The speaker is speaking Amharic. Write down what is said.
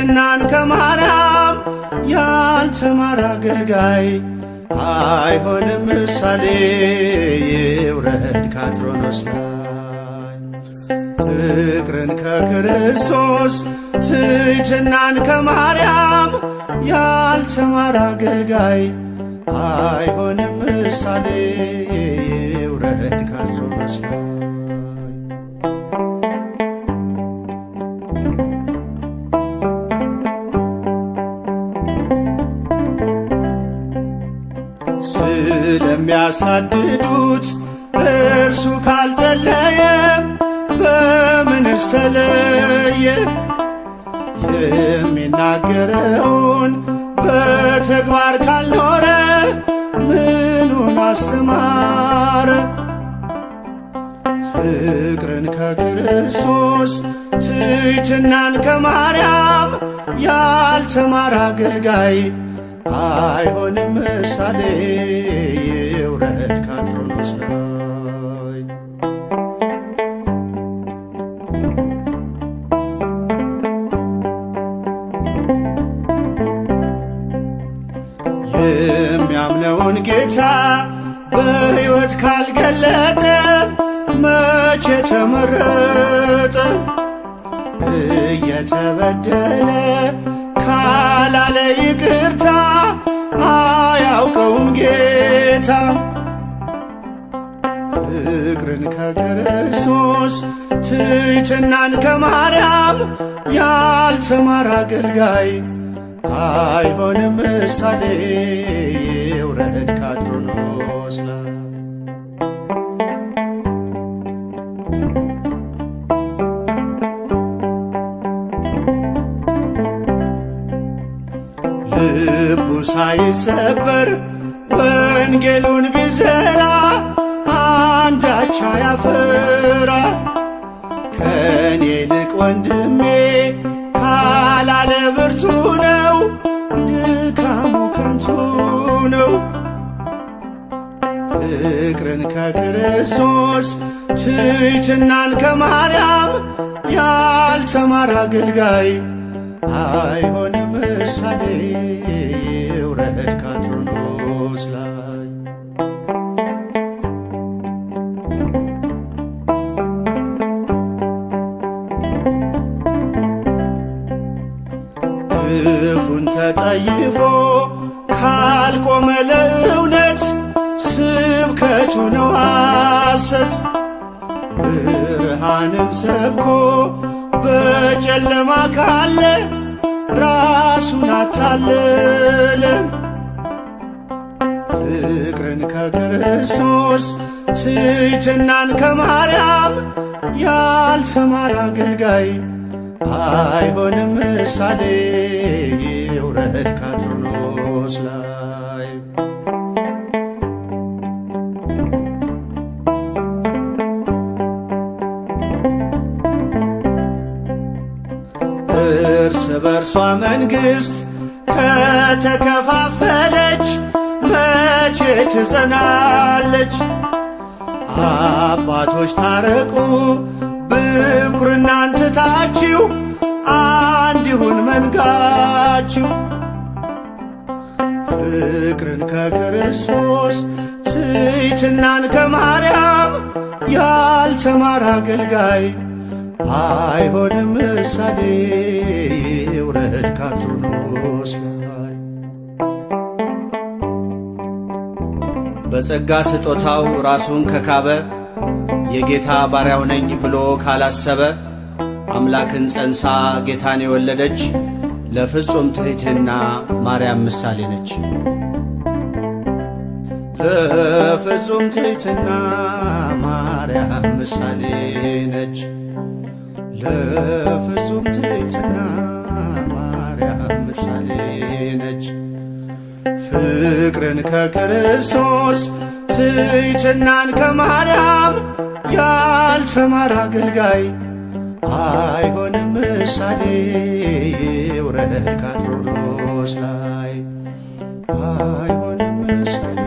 ትሕትናን ከማርያም ያልተማረ አገልጋይ አይሆንም ምሳሌ ይውረድ ካትሮኖስ ላይ። ፍቅርን ከክርስቶስ ትሕትናን ከማርያም ያልተማረ አገልጋይ አይሆንም ምሳሌ ይውረድ ካትሮኖስ ላይ። ስለሚያሳድዱት እርሱ ካልጸለየ በምንስ ተለየ? የሚናገረውን በተግባር ካልኖረ ምኑን አስተማረ? ፍቅርን ከክርስቶስ ትሕትናን ከማርያም ያልተማረ አገልጋይ አይሆንም ምሳሌ ይውረድ ካትሮኖስ ላይ። የሚያምነውን ጌታ በሕይወት ካልገለጠ መቼ ተመረጠ? እየተበደለ ካላለ ይቅርታ አያውቀውም ጌታ። ፍቅርን ከክርስቶስ ትሕትናን ከማርያም ያልተማረ አገልጋይ አይሆንም ምሳሌ ይውረድ ካትሮኖስ ላይ። ልቡ ሳይሰበር ወንጌሉን ቢዘራ አንዳች አያፈራ። ከኔ ይልቅ ወንድሜ ካላለ ብርቱ ነው፣ ድካሙ ከንቱ ነው። ፍቅርን ከክርስቶስ ትሕትናን ከማርያም ያልተማረ አገልጋይ አይሆንም ምሳሌ ይውረድ ካትሮኖስ ላይ። ክፉን ተጠይፎ ካልቆመ ለእውነት ስብከቱ ነው ሐሰት። ብርሃንን ሰብኮ በጨለማ ካለ ራሱን አታለለ። ፍቅርን ከክርስቶስ ትሕትናን ከማርያም ያልተማረ አገልጋይ አይሆንም ምሳሌ ይውረድ ካትሮኖስ ላይ። እርስ በርሷ መንግሥት ከተከፋፈለች መቼ ትጸናለች? አባቶች ታረቁ ብኩርናን ትታችሁ አንድ ይሁን መንጋችሁ። ፍቅርን ከክርስቶስ ትሕትናን ከማርያም ያልተማረ አገልጋይ አይሆንም ምሳሌ ይውረድ ካትሮኖስ ላይ። በጸጋ ስጦታው ራሱን ከካበ የጌታ ባሪያው ነኝ ብሎ ካላሰበ አምላክን ጸንሳ ጌታን የወለደች ለፍጹም ትሕትና ማርያም ምሳሌ ነች። ለፍጹም ትሕትና ማርያም ምሳሌ ነች። ለፍጹም ትሕትና ማርያም ምሳሌ ነች። ፍቅርን ከክርስቶስ ትሕትናን ከማርያም ያልተማረ አገልጋይ አይሆንም ምሳሌ ይውረድ ካትሮኖስ ላይ። አይሆንም ምሳሌ